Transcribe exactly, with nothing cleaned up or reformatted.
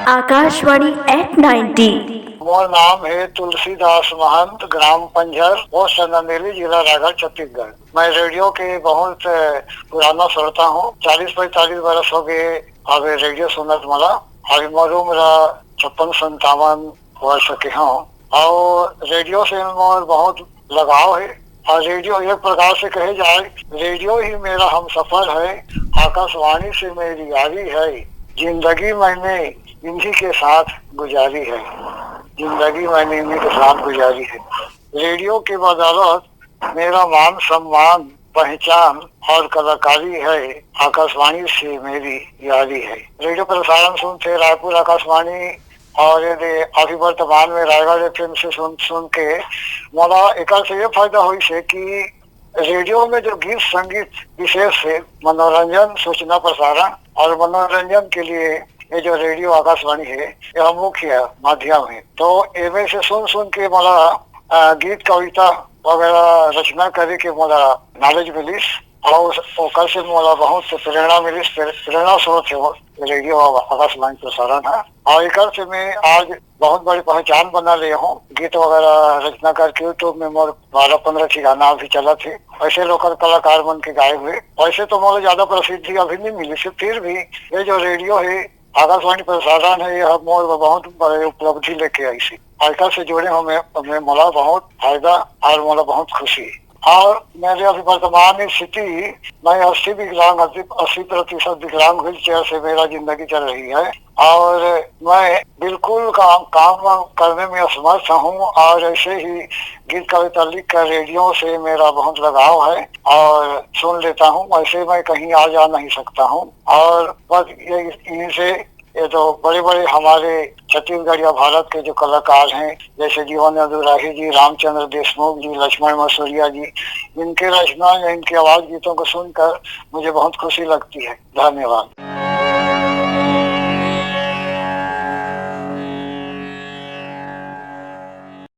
Akashvani eight ninety. मोर नाम है तुलसीदास महंत, ग्राम पंझर, post Nandeli, जिला रायगढ़, छत्तीसगढ़। मैं रेडियो के बहुत, अ, पुराना श्रोता हूँ। चालीस पैंतालीस बरस हो गए अब रेडियो सुनत मला। अभी मोर उम्र छप्पन संतावन वर्ष के हूँ और रेडियो से मोर बहुत लगाव है। और रेडियो एक प्रकार से कहे जाए, रेडियो ही मेरा हमसफर है, आकाशवाणी से मेरी यारी है। जिंदगी मैंने इन्हीं के साथ गुजारी है, जिंदगी मैंने इन्हीं के साथ गुजारी है। रेडियो के बदौलत मेरा मान सम्मान, पहचान और कलाकारी है, आकाशवाणी से मेरी यारी है। रेडियो प्रसारण सुनते रायपुर आकाशवाणी और ये अभी वर्तमान में रायगढ़ एफएम से सुन सुन के मोला एकर से ये फायदा होइस है कि रेडियो में जो गीत संगीत, विशेष से मनोरंजन, सूचना प्रसारण और मनोरंजन के लिए ये जो रेडियो आकाशवाणी है, यह मुख्य माध्यम है। तो एमे से सुन सुन के मोला, अ, गीत कविता वगैरह रचना करे के मोला नॉलेज मिलिस और ओकर से मोला बहुत प्रेरणा मिलिस। प्रे-, प्रेरणा स्रोत है वो रेडियो आकाशवाणी प्रसारण है। और एकर से मैं आज बहुत बड़ी पहचान बना ले हूँ। गीत वगैरह रचना करके YouTube में मोर बारह पन्द्रह ठी गाना अभी चलत हे। ऐसे लोकल कलाकार मन के गाए हुए, वैसे तो मोला ज्यादा प्रसिद्धि अभी नहीं मिलिस हे, फिर भी ये जो रेडियो है, आकाशवाणी प्रसारण है, यह मोर बर बहुत बड़े उपलब्धि लेके आइस हे। एकर से जुड़े हों मैं, मैं मोला बहुत फायदा और मोला बहुत खुशी है। और मेरे अभी वर्तमान स्थिति, मैं अस्सी विकलांग, अस्सी, अस्सी प्रतिशत विकलांग, व्हील चेयर से मेरा जिंदगी चल रही है और मैं बिल्कुल काम, काम करने में असमर्थ हूँ और ऐसे ही गीत कविता लिख कर रेडियो से मेरा बहुत लगाव है और सुन लेता हूँ। वैसे मैं कहीं आ जा नहीं सकता हूँ और बस ये, इन्हीं से, ये तो बड़े-बड़े हमारे छत्तीसगढ़ या भारत के जो कलाकार हैं, जैसे जीवन दुराही जी, रामचंद्र देशमुख जी, लक्ष्मण मसूरिया जी, इनके रचना या इनकी आवाज गीतों को सुनकर मुझे बहुत खुशी लगती है। धन्यवाद।